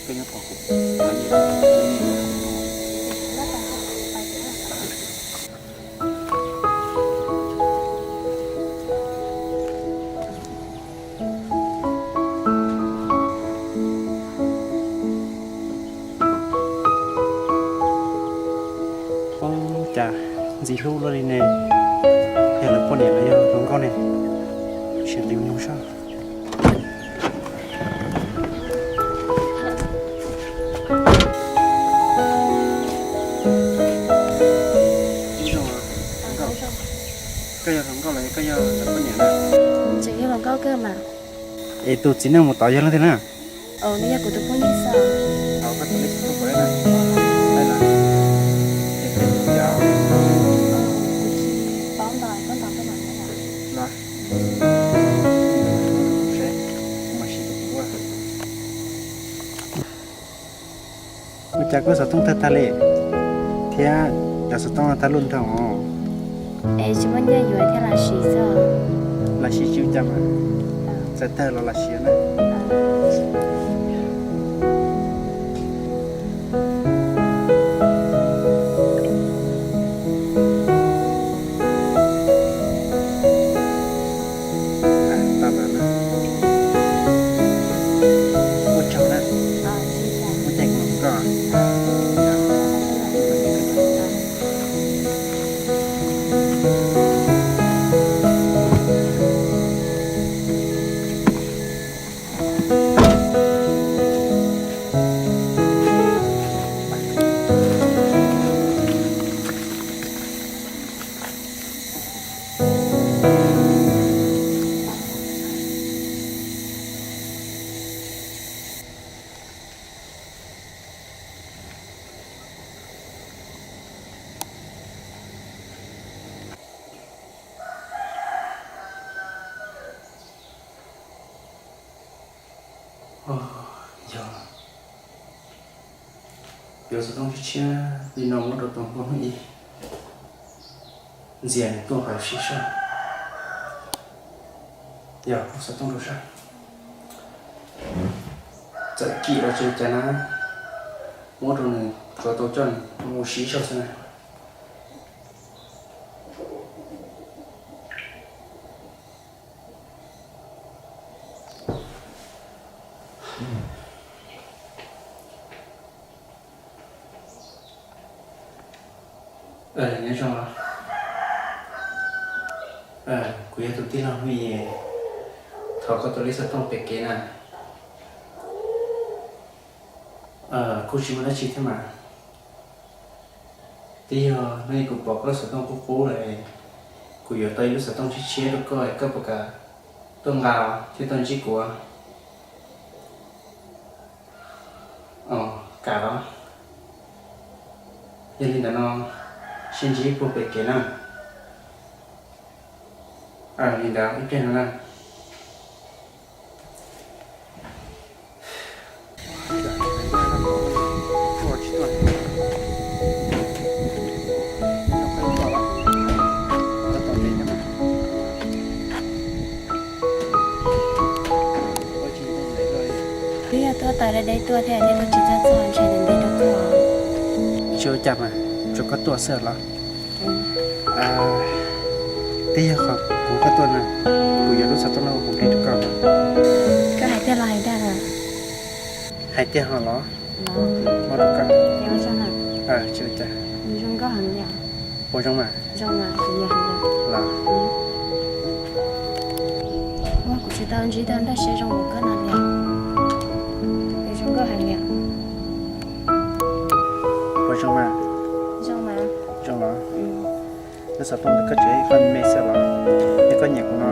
Ub, cas ntxim hlub luaj li ne. Yog lawv poj niam los yog hluas nkauj ne. Sim nqis mus saib. Koj yog hluas nkauj los koj yog lawv poj niam na? Tseem yog hluas nkauj kawg mas. Es tus txiv neej mus tod yog leej twg na? Nws yog kuv tus phooj ywg xwb. Ua cas koj xov tooj tawg tag li, thiab cov xov tooj no tawg lub nroog os? Es tsis muaj nyiaj yuav thiaj los siv xwb. Los siv tsis ua cas mas, txawm tawg los los siv na. Ua tsaug na. Muaj caij kuv los pub koj. Yog, yuav xov tooj tshiab tshiab li no muab rau tus hluas nkauj ib, ntxias nws tuaj kom siv soj. Yog, pub xov tooj rau soj. Txawm kim los tsis ua cas na, muab rau nws tsuav tau coj nws mus siv soj xwb na. Nyob zoo, kuv yog tus tij laug Hmoob Yis, thov koj tua lub xov tooj pem kev na. Kuj tsis muaj dab tsi thiab mas. Twb yog hnub ib kuv pom koj lub xov tooj qub qub lawm, kuv yuav tau ib lub xov tooj tshiab tshiab rau koj, koj puas kam tuaj nqa thiab tuaj ntsib kuv? Kam los. Yog li ntawd no, sib ntsib puag pem kev na. Li ntawd ib pliag no na. Twb yog tuaj tawm deb deb tuaj thiab, thiaj tuaj tsis txog txog ntshe ntev ntev rau koj. Tsis ua cas mas, tsuas koj tuaj xwb los. Twb yog qhov kuv koj tuaj na, kuv yuav lub xov tooj no ua hauv nplej rau koj. Koj hais tiag los hais dag na? Hais tiag ho los. Muab rau koj. Tsis ua cas. Zoo nkauj heev li. Puas zoo mas? Zoo mas, kuv nyiam heev li. Los. Ua kuv tsis tau ntsib tau nrog siab zoo npaum koj no li. Zoo nkauj heev li. Puas zoo mas? Zoo mas. Zoo los. Lub xov tooj ntawd koj tseem ib qho me xwb los? Yog koj nyiam kuv no,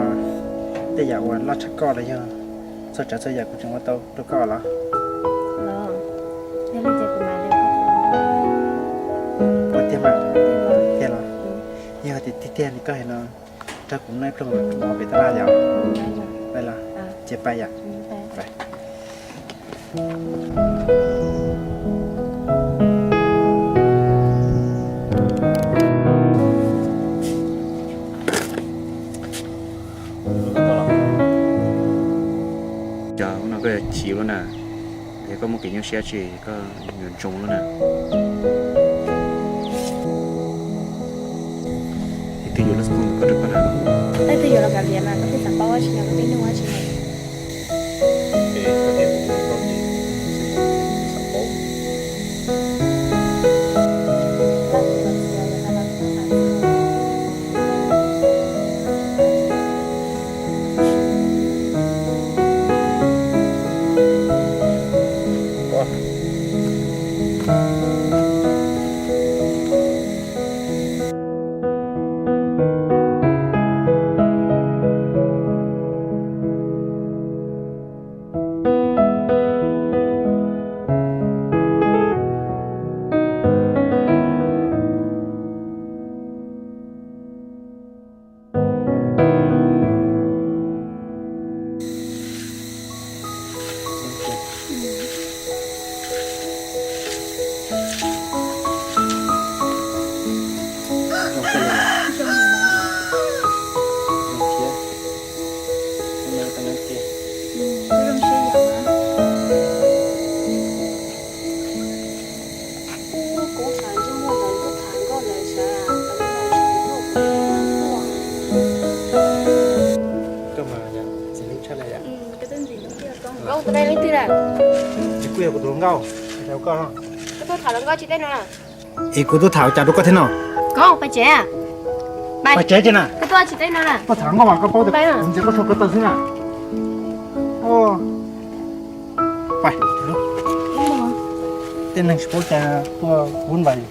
tej yam uas loj tshaj koj los yog txhua tsav txhua yam kuv tseem ua tau rau koj los? Los, yog li ces kuv mam li. Puas tiag mas? Tiag los? Yog tiag tiag li koj hais no, rau kuv noj ib pluag mov pem tab laj yom. Pais los? Ces pais yom. Cov no koj yuav chiv lawm na. Yog koj muaj kev nyuaj siab tsis koj yuav ntsoov lub na. Leej twg yuav los phooj ywg koj rau koj na? Leej twg yuav los kav liam mas koj thiaj xav paub, tsis yog koj pib nug tsis. Koj mas txiv neej tshaj li yom. Koj tus neeg leej twg na? Ces kuj yog kuv tus hluas nkauj, koj no. Koj tuaj tham hluas nkauj tsis teb no na? Es kuv tuaj tham cas rau koj thiab no? Koj pais tsev. Pais tsev tsis na? Koj tuaj tsis teb no na? Tuaj tham hluas nkauj mas koj paub tias kuv ntxias koj tso ko taw xwb na. Pais. Tej neeg tsis paub cas tuaj vub ntais.